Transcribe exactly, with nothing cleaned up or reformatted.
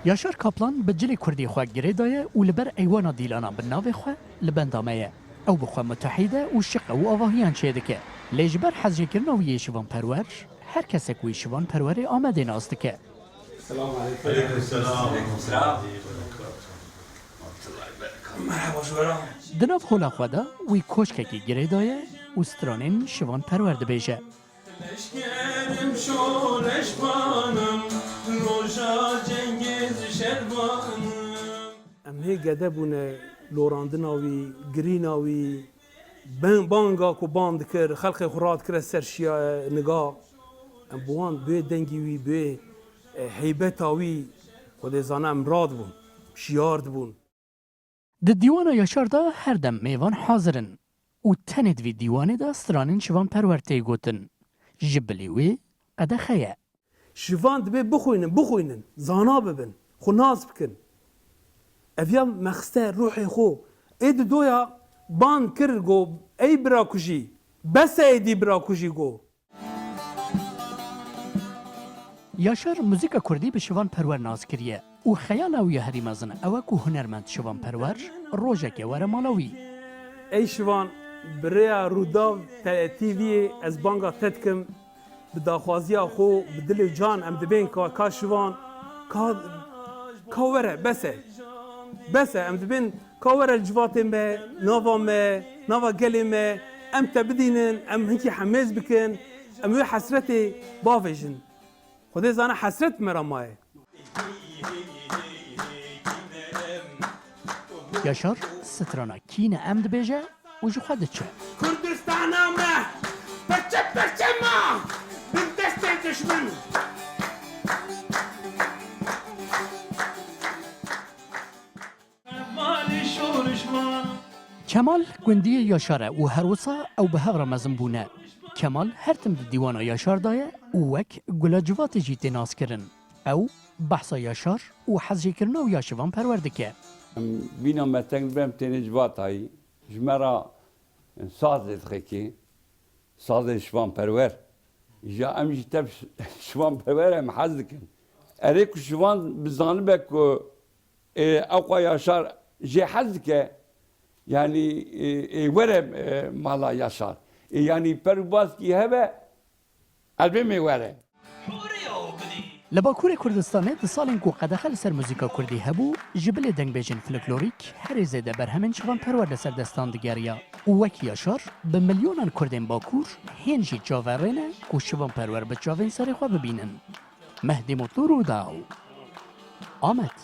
Yaşar Kaplan bi cilê kurdî xwe girê daye û li ber eywana Dîlana bi navê xwe li benda me ye. Ew bi xwe mutehîd e û şiqe û avahiyan çêdike. Lê ji ber hezjêkirina wî yê Şivan Perwer, her kesek wî Şivan Perwerê Amedê nas dike. Selamun aleyküm. Aleyküm selam. Merhaba, şuwera. Di nav hola xwe de wî koşkekî girê daye û stranên Şivan Perwer dibêje. Leşkerim şo leşvanim, roja cengê şervanim. Em hê gede bûne lorandina wî, girîna wî, ben-, banga ku ban dikir, xelqê xwe radikire ser şiya niga. Em bi wan, bi wê dengî wî, bi wê, e, heybeta wî, Xwedê zane em radibûn, şiyar dibûn. Di dîwana Yaşar de her dem mêvan hazir in û tenê di vî dîwanê de stranên Şivan Perwer tê gotin. Ji bilî wê qedexe ye. Şivan dibê bixwînin, bixwînin, zana bibin, xwe nas bikin. Ev ya me xiste ruhê xwe. Ê di doya ban kir, go, ey bira kujî, bes e êdî bira kujî, go. Yaşar muzîka kurdî bi Şivan Perwer nas kiriye û xeyala wî ya herî mezin ew e ku hunermend Şivan Perwer rojekê were mala wî. Ey Şivan, bi rêya Rûdaw T-, T V'yê ez banga te dikim, bi daxwaziya xwe, bi dilê can em dibên ka, ka Şivan, ka, ka were, bes e. Bes e, em dibên ka were li civatê me, nava me, nava gelê me, em te bidînin, em hinkî hemêz bikin, em wê hesretê bavêjin. Xwedê zane hesret me re maye. Yaşar strana Kîne em dibêje û ji xwe diçe. Kurdistana me perçe perçe ma bin destê dijmin. Kemal gundiyê Yaşar e û her wisa ew bi hev re mezin bûne. Kemal her tim di dîwana Yaşar de ye û wek Gula Civatê jî tê naskirin. Ew behsa Yaşar û hezjêkirina wî ya Şivan Perwer dike. Em bîna me teng dibe, em têne Civatayî. Ji me re saz lê dixekê. Sazê Şivan Perwer. Îja em jî tev Şivan Perwer em hez dikin. Erê ku Şivan bizanibe ku, ê, ewqa Yaşar jê hez dike, yanî, ê, ê, were, ê, mala Yaşar. Ê, yanî per û baskî hebe, elbê me were. Li Bakurê Kurdistanê di salên ku qedexe li ser muzîka kurdî hebû, ji bilê dengbêjên folklorîk herê zêde berhemên Şivan Perwer li ser destan digeriya û wek Yaşar bi milyonan kurdên Bakur hên jî çaverê ne ku Şivan Perwer bi çavên serê xwe bibînin. Mehdî Mutlu, Rûdaw, Amed.